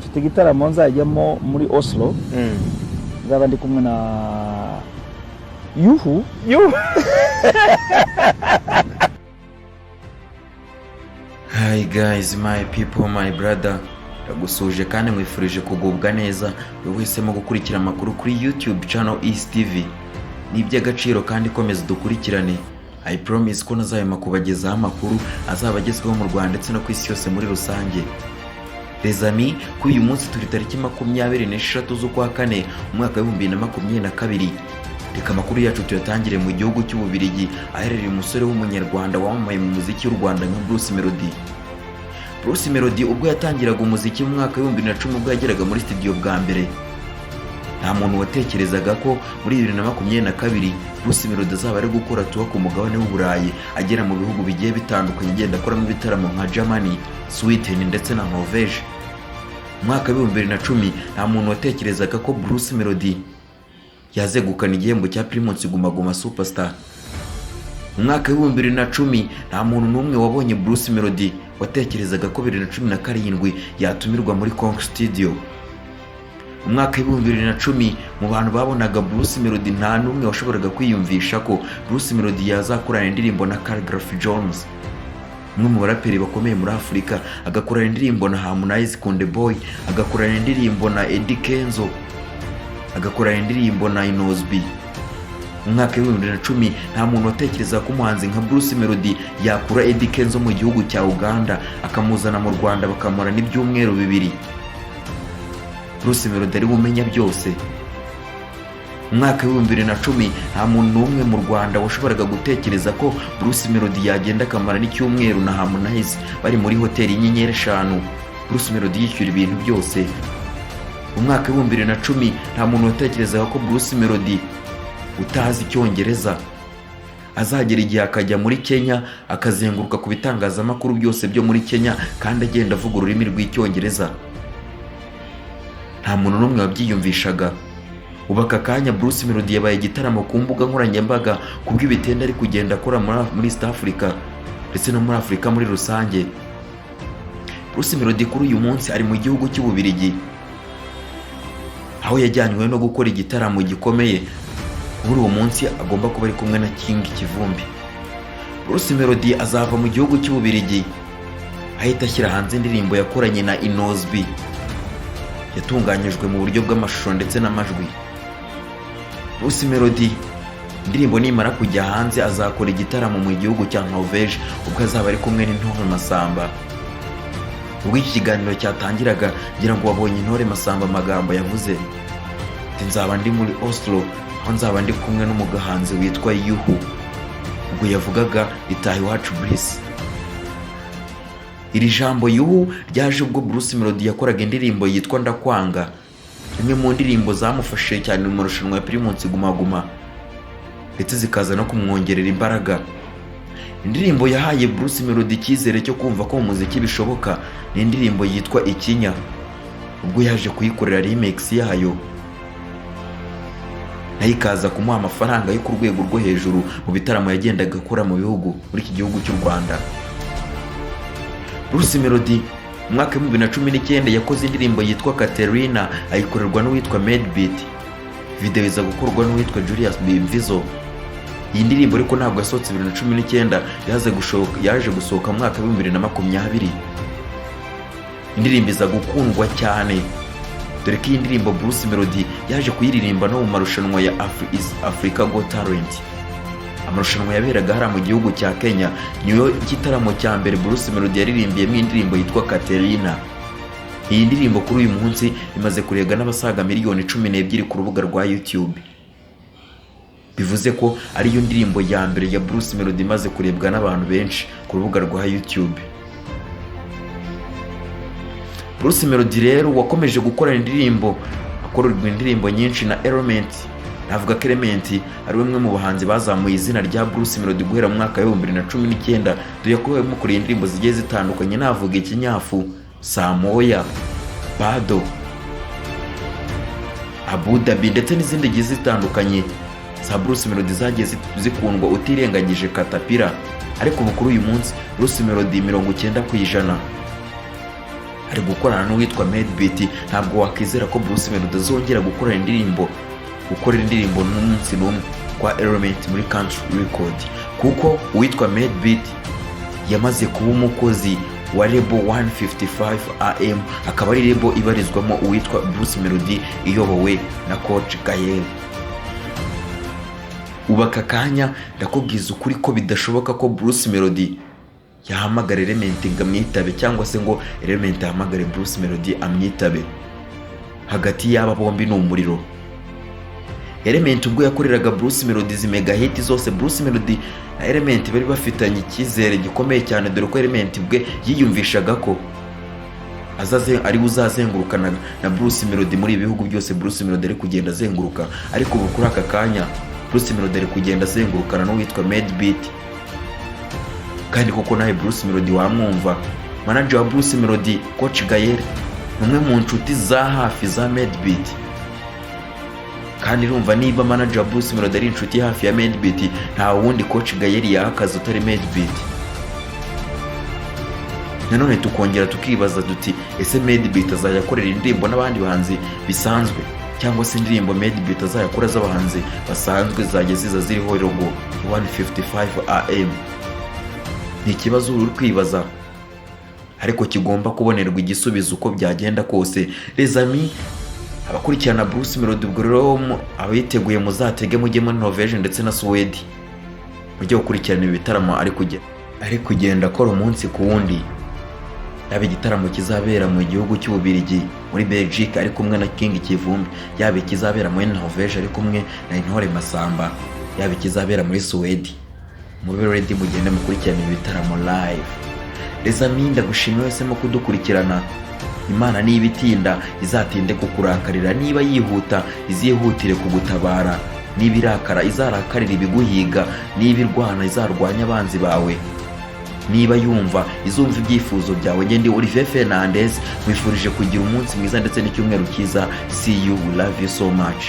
Mfite igitaramo nzajyamo muri Oslo, nzaba ndi kumwe na Yuhu. Yuhu. Hi guys, my people, my brother. Ndagusuhuje kandi nkwifurije kugubwa neza, wowe uhisemo gukurikira amakuru kuri YouTube channel East TV. Ni iby'agaciro kandi komeza dukurikirane. I promise ko ntazahwema kubagezaho amakuru azaba agezweho mu Rwanda ndetse no ku isi yose muri rusange. Les amis, kuri uyu munsi turi tariki 23 z'ukwa kane, umwaka wa 2022. Reka amakuru yacu tuyatangire mu gihugu cy'Ububiligi, aherereye umusore w'Umunyarwanda wamamaye mu muziki w'u Rwanda nka Bruce Melody. Bruce Melody ubwo yatangiraga umuziki mu mwaka wa 2010, ubwo yageraga muri studio bwa mbere, nta muntu watekerezaga ko muri 2022 Bruce Melody azaba ari gukora tour ku mugabane w'Uburayi, agera mu bihugu bigiye bitandukanye, agenda akoramo ibitaramo nka Germany, Sweden ndetse na Norvège. Mu mwaka wa 2010 nta muntu watekerezaga ko Bruce Melody yazegukana igihembo cya Primus Guma Guma Superstar. Mu mwaka wa 2010 nta muntu n'umwe wabonye Bruce Melody watekerezaga ko 2017 yatumirwa muri Konk Studio. Mu mwaka wa 2010, mu bantu babonaga Bruce Melody, nta n'umwe washoboraga kwiyumvisha ko Bruce Melody yazakorana indirimbo na Khaligraph Jones, umwe mu baraperi bakomeye muri Afurika, agakorana indirimbo na Harmonize Konde Boy, agakorana indirimbo na Eddy Kenzo, agakorana indirimbo na Innoss'B. Mu mwaka wa 2010 nta muntu watekereza ko umuhanzi nka Bruce Melody yakura Eddy Kenzo mu gihugu cya Uganda akamuzana mu Rwanda, bakamarana ibyumweru 2. Bruce Melody ari umenya byose. Mu mwaka wa 2010 nta muntu n'umwe mu Rwanda washoboraga gutekereza ko Bruce Melody yagenda akamara n'icyumweru na Harmonize bari muri hoteli y'inyenyeri 5, Bruce Melody yishyura ibintu byose. Mu mwaka wa 2010 nta muntu watekerezaga ko Bruce Melody utazi Icyongereza azagera igihe akajya muri Kenya, akazenguruka ku bitangazamakuru byose byo muri Kenya kandi agenda avuga ururimi rw'Icyongereza. Nta muntu n'umwe wabyiyumvishaga. Ubu aka kanya Bruce Melody yabaye igitaramo ku mbuga nkoranyambaga kubw'ibitendo ari kugenda akora muri East Africa ndetse no muri Afurika muri rusange. Bruce Melody kuri uyu munsi ari mu gihugu cy'Ububiligi, aho yajyanywe no gukora igitaramo gikomeye. Muri uwo munsi agomba kuba ari kumwe na King Kivumbi. Bruce Melody azava mu gihugu cy'Ububiligi ahita ashyira hanze indirimbo yakoranye na Innoss'B, yatunganyijwe mu buryo bw'amashusho ndetse n'amajwi. Bruce Melody, indirimbo nimara kujya hanze, azakora igitaramo mu gihugu cya Norvège, ubwo azaba ari kumwe n'Intore Masamba. Ubwo iki kiganiro cyatangiraga, ngira ngo wabonye Intore Masamba amagambo yavuze ati: "Nzaba ndi muri Oslo, aho nzaba ndi kumwe n'umuhanzi witwa Yuhu." Ubwo yavugaga Itahiwacu Bruce. Iri jambo Yuhu ryaje ubwo Bruce Melody yakoraga indirimbo yitwa Ndakwanga, imwe mu ndirimbo zamufashije cyane mu marushanwa ya Primus Guma Guma, ndetse zikaza no kumwongerera imbaraga. Indirimbo yahaye Bruce Melody icyizere cyo kumva ko mu muziki bishoboka ni indirimbo yitwa Ikinya, ubwo yaje kuyikorera remix yayo, nayo ikaza kumuha amafaranga yo ku rwego rwo hejuru mu bitaramo yagendaga akora mu bihugu muri iki gihugu cy'u Rwanda. Bruce Melody mu mwaka wa 2019 yakoze indirimbo yitwa Katerina, ayikorerwa n'uwitwa Madebeat, video iza gukorwa n'uwitwa Julius Bimvizo. Iyi ndirimbo ariko ntabwo yasohotse 2019, yaje gusohoka mu mwaka wa 2020. Indirimbo iza gukundwa cyane, dore ko iyi ndirimbo Bruce Melody yaje kuyiririmba no mu marushanwa ya Africa Got Talent, amarushanwa yaberaga hariya mu gihugu cya Kenya. Niyo gitaramo cya mbere Bruce Melody yaririmbiyemo indirimbo yitwa Katerina. Iyi ndirimbo kuri uyu munsi imaze kurebwa n'abasaga miliyoni 12 ku rubuga rwa YouTube, bivuze ko ariyo ndirimbo ya mbere ya Bruce Melody imaze kurebwa n'abantu benshi ku rubuga rwa YouTube. Bruce Melody rero wakomeje gukorana indirimbo, akorerwa indirimbo nyinshi na Element. Navuga ko Element ari umwe mu bahanzi bazamuye izina rya Bruce Melody guhera mu mwaka wa 2019, dore ko yamukoreye indirimbo zigiye zitandukanye. Navuga Ikinyafu, Samoya, Bado, Abu Dhabi ndetse n'izindi zigiye zitandukanye za Bruce Melody zagiye zikundwa, utirengagije Katapira. Ariko ubu kuri uyu munsi Bruce Melody 90% Ari gukorana n'uwitwa Madebeat. Ntabwo wakwizera ko Bruce Melody azongera gukorera indirimbo n'umunsi n'umwe kwa Element muri Country Record, kuko uwitwa Madebeat yamaze kuba umukozi wa label 155 AM, akaba ari label ibarizwamo uwitwa Bruce Melody, iyobowe na Coach Gael. Ubu aka kanya ndakubwiza ukuri ko bidashoboka ko Bruce Melody yahamagara Element ngo amwitabe, cyangwa se ngo Element ahamagare Bruce Melody amwitabe. Hagati y'aba bombi ni umuriro. Element ubwo yakoreraga Bruce Melody izi mega hit zose, Bruce Melody na Element bari bafitanye icyizere gikomeye cyane, dore ko Element bwe yiyumvishaga ko azaze ari uzazengurukana na Bruce Melody muri ibi bihugu byose Bruce Melody ari kugenda azenguruka. Ariko ubu kuri aka kanya Bruce Melody ari kugenda azengurukana n'uwitwa Madebeat. Kandi koko nawe Bruce Melody wamwumva, manager wa Bruce Melody, Coach Gael, ni umwe mu nshuti za hafi za Madebeat. Kandi urumva, niba manager wa Bruce Melody ari inshuti hafi ya Madebeat, nta wundi Coach Gael yaha akazi utari Madebeat. Nanone tukongera tukibaza duti: ese Madebeat azajya akorera indirimbo n'abandi bahanzi bisanzwe, cyangwa se indirimbo Madebeat azajya akora z'abahanzi basanzwe zajya ziza ziriho logo 155 AM? Ni ikibazo uri kwibaza, ariko kigomba kubonerwa igisubizo uko byagenda kose. Les amis, abakurikirana Bruce Melody, ubwo rero abiteguye muzatege mujye muri Norvège ndetse na Suwede, mujye gukurikirana ibi bitaramo ari kugenda akora umunsi ku wundi, yaba igitaramo kizabera mu gihugu cy'Ububirigi, muri Belgique, ari kumwe na King Kivumbi, yaba ikizabera muri Norvège ari kumwe na Intore Masamba, yaba ikizabera muri Suwede. Mube ready, mugende mukurikirana ibi bitaramo live. Les amis, ndagushimiye wese mo kudukurikirana. Imana niba itinda, izatinde kukurakarira; niba yihuta, izihutire kugutabara; niba irakara, izarakarira ibiguhiga; niba irwana, izarwanya abanzi bawe; niba yumva, izumva ibyifuzo byawe. Ngende Olivier Fernandez, nkwifurije kugira umunsi mwiza ndetse n'icyumweru cyiza. See you, we love you so much.